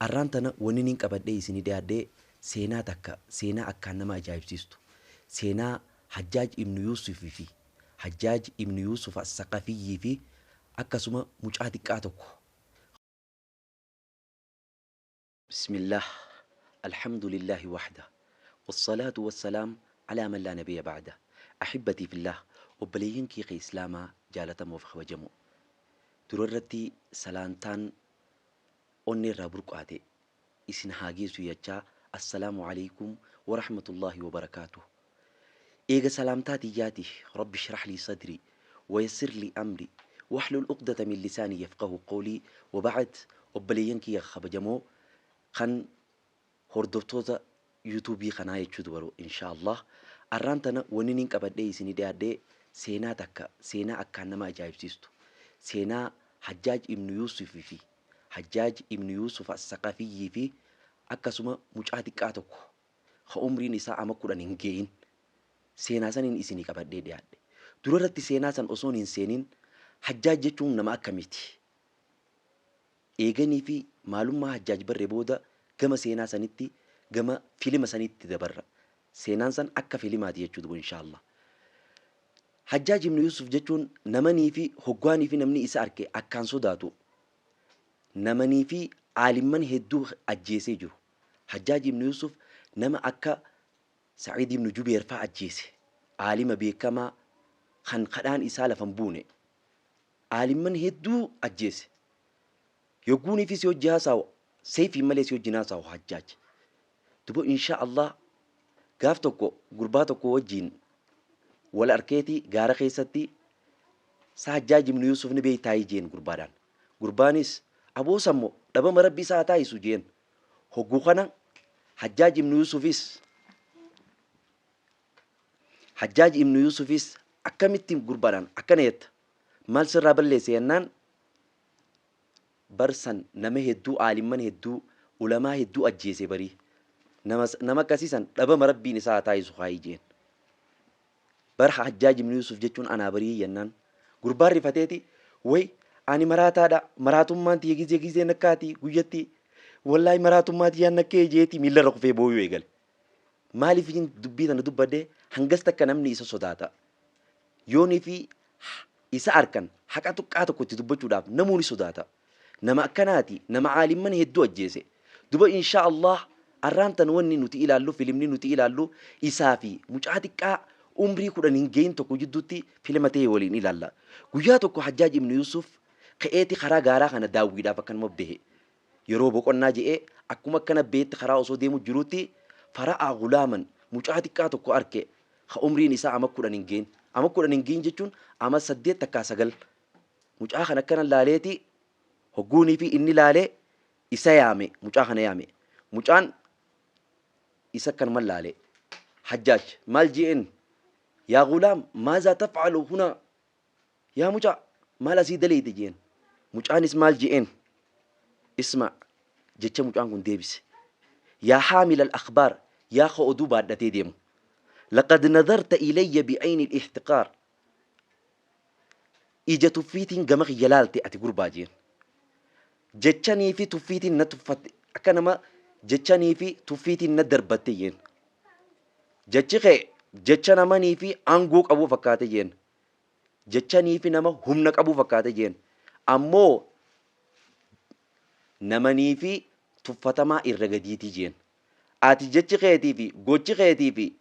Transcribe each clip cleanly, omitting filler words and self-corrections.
Arraan tana wanni qabadhee isinii dhiyaadhee seenaa takka, seenaa akkaan nama ajaa'ibsiistu, seenaa Hajjaaj ibnu Yuusufii fi Hajjaaj ibnu Yuusuf As-Saqafiyyii fi akkasuma mucaa xiqqaa tokko. Bismillaah, Alhamdulillaahi wahda, wassalaatu wassalaam alaa man laa nabiyya ba'da. Ahibbatii fillaah, obboleeyyan kiyya Islaamaa jaalatamoo fi kabajamoo. Dura irratti salaantaan onnee irraa burqaate isin haa geessu jechaa, Assalaamu alaikum warahmatullaahi wabarakaatuh. Eega salaamtaa tiyyaati, rabbi shrah lii sadrii wayassir lii amrii wahlul uqdata min lisaanii yafqahu qawlii, wa ba'd. Obboleeyyan kiyya kabajamoo kan hordoftoota yuutuubii kanaa jechuu dubaru, insha Allah arraan tana wanni nin qabadhee isinii dhiyaadhee seenaa takka, seenaa akkaan nama ajaa'ibsiistu, seenaa Hajjaaj ibnu Yuusufii fi Hajjaaj ibnu Yuusuf As-Saqafiyyii fi akkasuma mucaa xiqqaa tokko ka umriin isaa ama 10 hin ge'in, seenaa saniin isinii qabadhee dhiyaadhe. Dura irratti seenaa san osoon hin seenin, Hajjaaj jechuun nama akkamiiti? Eeganii fi maalummaa Hajjaaj barre booda gama seenaa sanitti, gama filima sanitti dabarra. Seenaan san akka filimaati jechuu duba insha Allah. Hajjaaj ibnu Yuusuf jechuun namanii fi hoggaanii fi namni isa arke akkaan sodaatu. Namanii fi aalimman hedduu ajjeesee jiru. Hajjaaj ibnu Yuusuf nama akka Sa'iid ibnu Jubeer faa ajjeese. Aalima beekamaa kan kadhaan isaa lafa hin buune. Aalimman hedduu ajjeese. Yogguunii fi si hojii haasa'u seeyfiin malee si wajjin haasa'u Hajjaaj. Duba insha Allah gaaf tokko gurbaa tokko wajjin wal arkeeti gaara keessatti, sa Hajjaaj ibnu Yuusuf ni beeytaayii jeen gurbaadhaan. Gurbaanis aboo sammo dhabama rabbi isaa haa taayisu jeen. Hogguu kana Hajjaaj ibnu Yuusufis akkamitti gurbaadhaan akkana jetta, maal sirraa balleesse jennaan, barsan nama hedduu, aalimman hedduu, ulamaa hedduu ajjeese barii, nama akkasii san dhabama rabbiin isaa haa taayisu haayii jeen. Bar Hajjaaj ibnu Yuusuf jechuun anaa barii jennaan, gurbaan rifateeti, way ani maraataadha, maraatummaan tiyya gizee gizee nakkaati guyyatti, wallaahi maraatummaa tiyyaan nakkee jeeti miillarra kufee booyuu eegale. Maaliif dubbii tana dubbadhe? Hangas takka namni isa sodaata. Yoonii fi isa arkan haqa tuqqaa tokko itti dubbachuudhaaf namuu ni sodaata. Nama akkanaati, nama aalimman hedduu ajjeese. Duba insha Allah arraan tan wanni nuti ilaallu, filimni nuti ilaallu, isaa fi mucaa xiqqaa umrii 10 hin geyin tokko jidduutti filima ta'e waliin ilaalla. Guyyaa tokko Hajjaaj ibnu Yuusuf ka'eeti karaa gaaraa kana daawwiidhaaf akkanuma bahe. Yeroo boqonnaa je'ee akkuma akkana beetti karaa osoo deemu jiruutti, fara'aa gulaaman, mucaa xiqqaa tokko arke ka umriin isaa ama 10 hin geyin. Ama 10 hin geyin jechuun ama 8 takkaa 9. Mucaa kana akkana laaleeti, hogguunii fi inni laalee isa yaame, mucaa kana yaame. Mucaan isa akkanuma laale. Hajjaaj maal je'een? Yaa gulaam, maazaa taf'alu hunaa? Yaa mucaa, maal asii daleeyte jeen. Mucaanis maal je'een? Isma jecha mucaan kun deebise. Yaa haamila al-akhbaar, yaa ka oduu baadhatee deemu. Laqad nadarta ilayya bi'ayni al-ihtiqaar. Ija tuffiitiin gama kiyya laalte ati gurbaa jeen. Jechanii fi tuffiitiin na tuffatte, akka nama jechanii fi tuffiitiin na darbatte jeen. Jechi kee jecha namanii fi aangoo qabuu fakkaate jeen. Jechanii fi nama humna qabuu fakkaate jeen. Ammoo namanii fi tuffatamaa irra gadiitii jeen. Ati jechi keetii fi gochi keetii fi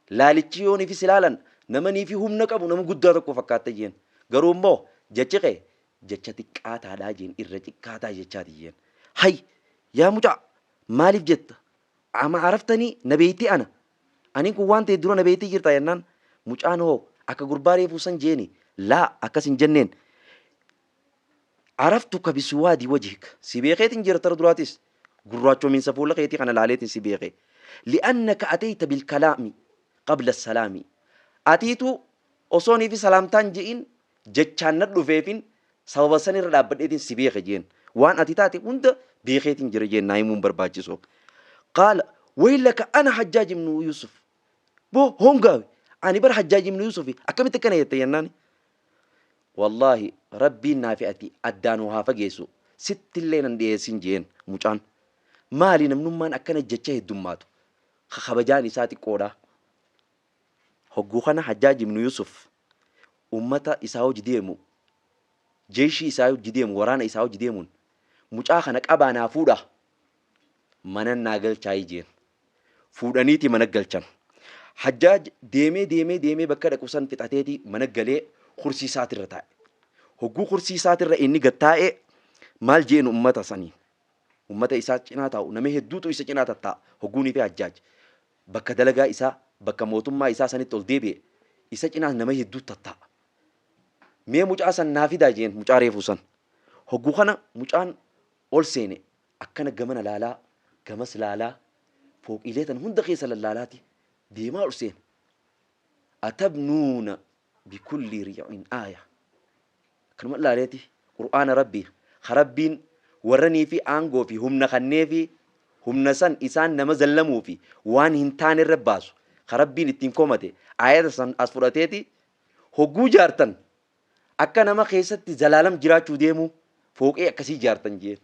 laalichi yoonii fi si laalan namanii fi humna qabu, nama guddaa tokko fakkaatta jeen. Garuu immoo jechi kee jecha xiqqaataadhaa jeen, irra xiqqaataa jechaati jeen. Hay yaa mucaa, maaliif jetta? Ama araftanii na beeytee ana? Aniin kun waan ta'e dura na beeytee jirta jennaan, mucaan hoo akka gurbaa reefuu san jeeni, laa akkas hin jenneen. Araftuka bisuwaadi wajhik, si beekeetiin jira, tara duraatis gurraachominsa fuula keetii kana laaleetiin si beeke. Li'annaka atayta bilkalaami qabla salaami. Atiitu osoonii fi salaamtaan je'in jechaan na dhufeefin sababa san irra dhaabbadheetiin si beeke jeen. Waan ati taate hunda beekeetiin jira jeen, naa himuun barbaachisu. Qaala waylaka, ana Hajjaaj ibnu Yuusuf. Boo hongaawi, ani bar Hajjaaj ibnu Yuusufi, akkamitti akkana jette jennaan, wallaahi rabbiin naafi ati addaan haa fageessu, sittillee nan dhiyeessin jeen mucaan. Maali namnummaan akkana jecha heddummaatu ka kabajaan isaa xiqqoodha? Hogguu kana Hajjaaj ibnu Yusuf ummata isaa hojii deemu, jeeshii isaa hojii deemu, waraana isaa hojii deemuun mucaa kana qabaa naa fuudha, mana naa galchaayii jeen. Fuudhaniiti mana galchan. Hajjaaj deemee deemee deemee bakka dhaqu san fixateeti mana galee kursii isaatirra taa'e. Hogguu kursii isaatirra inni gad taa'e maal jeen ummata saniin? Ummata isaa cinaa taa'u nama hedduutu isa cinaa tattaa'a. Hogguunii fi Hajjaaj bakka dalagaa isaa, bakka mootummaa isaa sanitti ol deebi'e, isa cinaa nama hedduu tattaa'a. Mee mucaa san naa fidaa jeen, mucaa reefuu san. Hogguu kana mucaan ol seene akkana gamana laalaa, gamas laalaa, fooqiilee tan hunda keessa lallaalaati deemaa ol seene. Atabnuuna bikulli riicin aaya. Akkanuma laaleeti Qur'aana Rabbii ka Rabbiin warranii fi aangoo fi humna kanneefi humna san isaan nama zallamuu fi waan hin taane irra baasu ka Rabbiin ittiin komate aayata san as fudhateeti hogguu jaartan akka nama keessatti zalaalam jiraachuu deemuu fooqee akkasii jaartan jeen.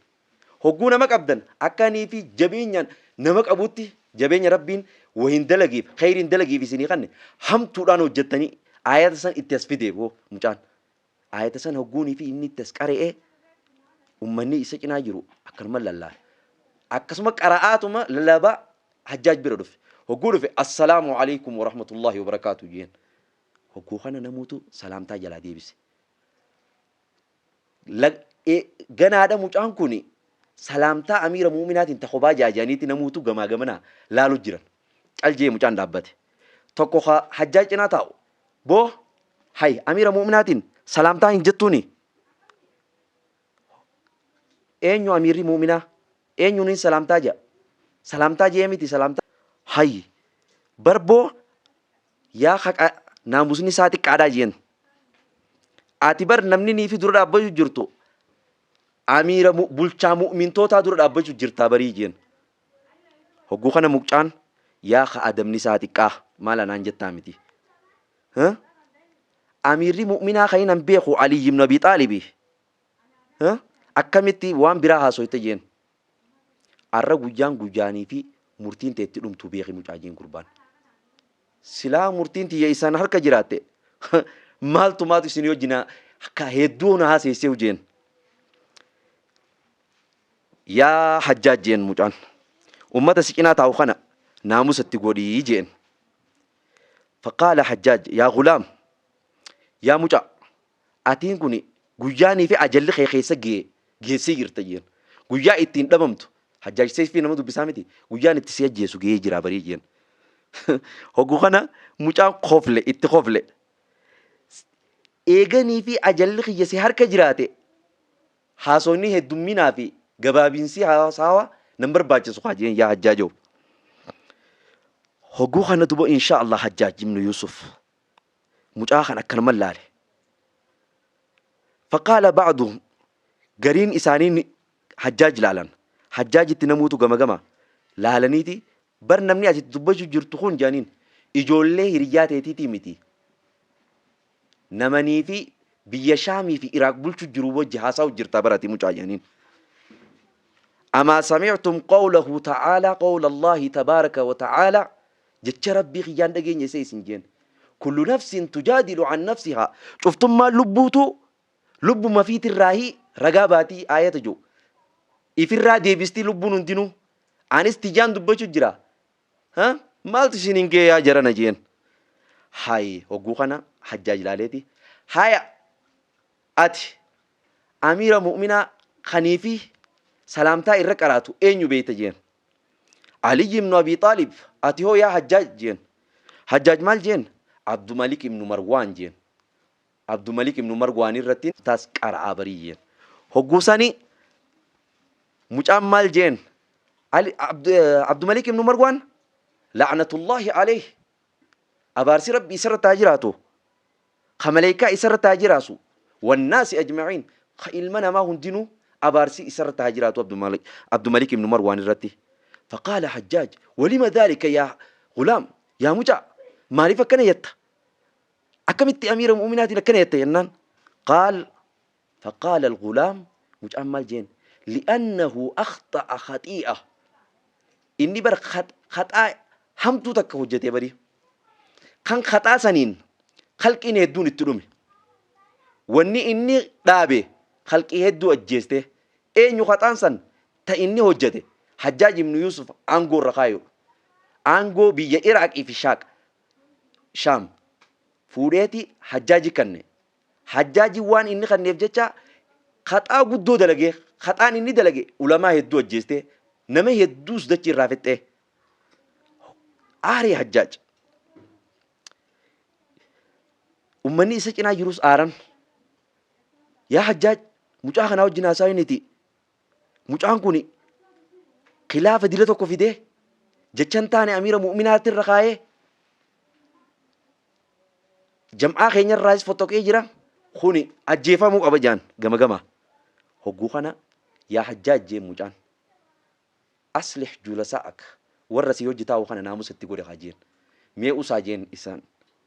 Hogguu nama qabdan akka anii fi jabeenyaan nama qabutti jabeenya Rabbiin wahin dalagiif kheyriin dalagiif isinii kanne hamtuudhaan hojjettanii aayata san itti as fide boo mucaan. Aayata san hogguunii fi inni itti as qare'ee ummanni isa cinaa jiru akkanuma lallaala. Akkasuma qara'aatuma lallabaa Hajjaaj bira dhufe. Hogguu dhufe assalaamu alaikum warahmatullahi wabarakaatu jeen. Hogguu kana namuutu salaamtaa jalaa deebise. Ganaadha mucaan kun salaamtaa amiira mu'minaatiin ta kophaa jaajaniiti namuutu gamaa gamanaa laalu jiran. Cal jee mucaan dhaabbate. Tokko ka Hajjaaj cinaa taa'u. Boo hay amiira mu'minaatiin salaamtaa hin jettuuni. Eenyu amiirri mu'minaa? Eenyuun hin salaamtaa jedha? Salaamtaa jee miti salaamtaa. Hay barboo yaa haqa naamusni isaa xiqqaadhaa jeen. Ati bar namni niifi dura dhaabbachuu jirtu amiira bulchaa mu'mintootaa dura dhaabbachuu jirtaa barii jeen. Hogguu kana mucaan yaa ka adabni isaa xiqqaa maal anaan jettaa miti. Amiirri mu'minaa kan hin beeku Aliyyi ibn Abi Xaalibi. Akkamitti waan biraa haasoyte jeen. Arra guyyaan guyyaanii fi murtiin tee itti dhumtu beeki mucaa jeen gurbaan. Silaa murtiin tiyya isaan harka jiraatte maaltu maatu isin wajjin akka hedduu na haaseessee jeen. Yaa Hajjaaj jeen mucaan. Ummata si cinaa taa'u kana naamusa itti godhii jeen. Faqaala Hajjaaj yaa gulaam, yaa mucaa, atiin kun guyyaanii fi ajalli kee keessa gee geessee jirta jeen. Guyyaa ittiin dhabamtu Hajjaaj seefii nama dubbisaa miti, guyyaan itti si ajjeesu gahee jira barii jeen. Hogguu kana mucaan kofle itti kofle. Eeganii fi ajalli kiyya si harka jiraate haasofni heddumminaa fi gabaabinsi haasawa nan barbaachisu kaa jeen yaa Hajjaajoo. Hogguu kana duba insha Allah Hajjaaj ibnu Yusuf mucaa kan akkanuma laale. Faqaala ba'duhum gariin isaanii Hajjaaj laalan. Hajjaajitti namuutu gama gama laalaniiti bar namni ati dubbachuu jirtu kun jedhaniin ijoollee hiriyyaa teetiitii miti. Namanii fi biyya Shaamii fi Iraaq bulchu jiru wajji haasawu jirta barati mucaa jedhaniin. Amaa sami'tum qawlahu ta'aalaa qawla Allaahi tabaaraka wa ta'aalaa jecha Rabbii kiyyaan dhageenye isa isin jeen. Kullu nafsin tujaadilu an nafsihaa cuftummaan lubbuutu lubbuma fiitirraahii ragaa baatii aayata jiru. Ifirraa deebistii lubbuun hundinuu anis tiyyaan dubbachuu jira. Ha? Maaltu isin hin ga'e yaa jarana jeen. Hayi hogguu kana Hajjaaj laaleeti. Haya ati amiira mu'minaa kanii fi salaamtaa irra qaraatu eenyu beeyta jeen. Aliyyi ibnu Abi Xaalib ati hoo yaa Hajjaaj jeen. Hajjaaj maal jeen? Abdumalik ibnu Marwaan jeen. Abdumalik ibnu Marwaan irratti taas qara'aa barii jeen. Hogguu sani mucaan maal jeen? Ali Abdumalik ibnu Marwaan la'natullahi alayhi abaarsi Rabbi isarratti haa jiraatu. Ka maleeykaa isarratti haa jiraasu. Wannaasi ajma'iin ka ilma namaa hundinuu abaarsi isarratti haa jiraatu Abdumalik ibnu Marwaan irratti. Faqaala Hajjaaj walima dhaalika yaa gulaam, yaa mucaa maaliif akkana jetta? Akkamitti amiira mu'minaatiin akkana jetta jennaan qaal faqaala al-gulaam mucaan maal jeen li'annahu akhta'a khaxii'a. Inni bar khaxaa hamtuu takka hojjetee barii. Kan khaxaa saniin khalqiin hedduun itti dhume. Wanni inni dhaabe khalqii hedduu ajjeeste. Eenyu khaxaan san ta inni hojjete? Hajjaaj ibnu Yuusuf aangoo irra kaayuudha. Aangoo biyya Iraaqii fi Shaaq Shaam fuudheeti Hajjaaji kanne. Hajjaaji waan inni kanneef jecha khaxaa guddoo dalagee, khaxaan inni dalage ulamaa hedduu ajjeestee, nama hedduus dachii irraa fixxee. Aaree Hajjaaj. Ummanni isa cinaa jirus aaran. Yaa Hajjaaj, mucaa kanaa wajjin haasawiniti. Mucaan kun khilaafa dila tokko fidee jecha hin taane amiira mu'minaatti irra kaayee jam'aa keenya irraayis fottoqee jira. Kuni ajjeefamuu qaba jaan gama gama. Hogguu kana yaa Hajjaaj jeen mucaan. Aslih julasaa'ak, warra sii wajji taa'u kana naamusa itti godhi haa jeen. Mee usaa jeen isaan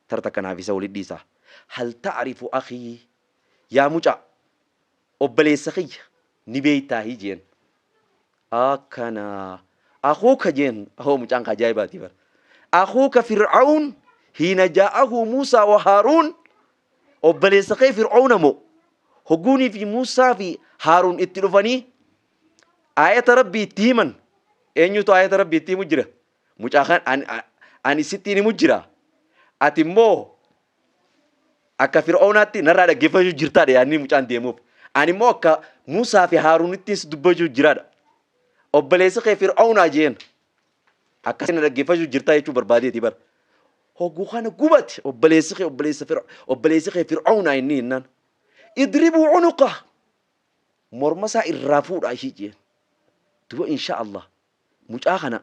tara takka naaf isa wali dhiisaa. Hal ta'rifu akhii, yaa mucaa obboleessa kiyya ni beeytaahi jeen. Akkana akhuuka jeen, ahoo mucaan ka ajaa'ibaati bar. Akhuuka Fir'awn hiina jaa'ahu Muusaa wa Haaruun, obboleessa kee Fir'awna moo hogguunii fi Muusaa fi Haaruun itti dhufanii Aayata Rabbii itti himan. Eenyutu aayata Rabbii itti himu jira? Mucaa kan ani sittiin himu jira. Ati immoo akka Fir'oonaatti narraa dhaggeeffachuu jirtaadha yaadni mucaan deemuuf. Ani immoo akka Muusaa fi Haaruunittiin si dubbachuu jiraadha. Obboleessi kee Fir'oonaa jeen. Akkasii na dhaggeeffachuu jirtaa jechuu barbaadeeti bara. Hogguu kana gubate obboleessi kee obboleessa obboleessi kee Fir'oonaa inni jennaan. Idribuu unuqa. Morma isaa irraa fuudhaa ishii jeen. Duba insha Allah mucaa kana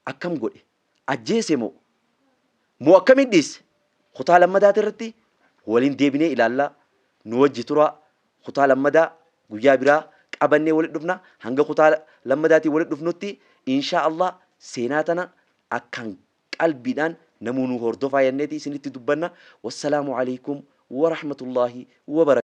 akkam godhe? Ajjeese moo? Moo akkamiin dhiise? Kutaa lammadaati irratti waliin deebinee ilaallaa. Nu wajji turaa. Kutaa lammadaa guyyaa biraa qabannee walitti dhufna. Hanga kutaa lammadaatiin walitti dhufnutti insha Allah seenaa tana akkaan qalbiidhaan namuu nu hordofaa jenneeti isinitti dubbanna. Wassalaamu alaikum warahmatullaahi wabarakatuh.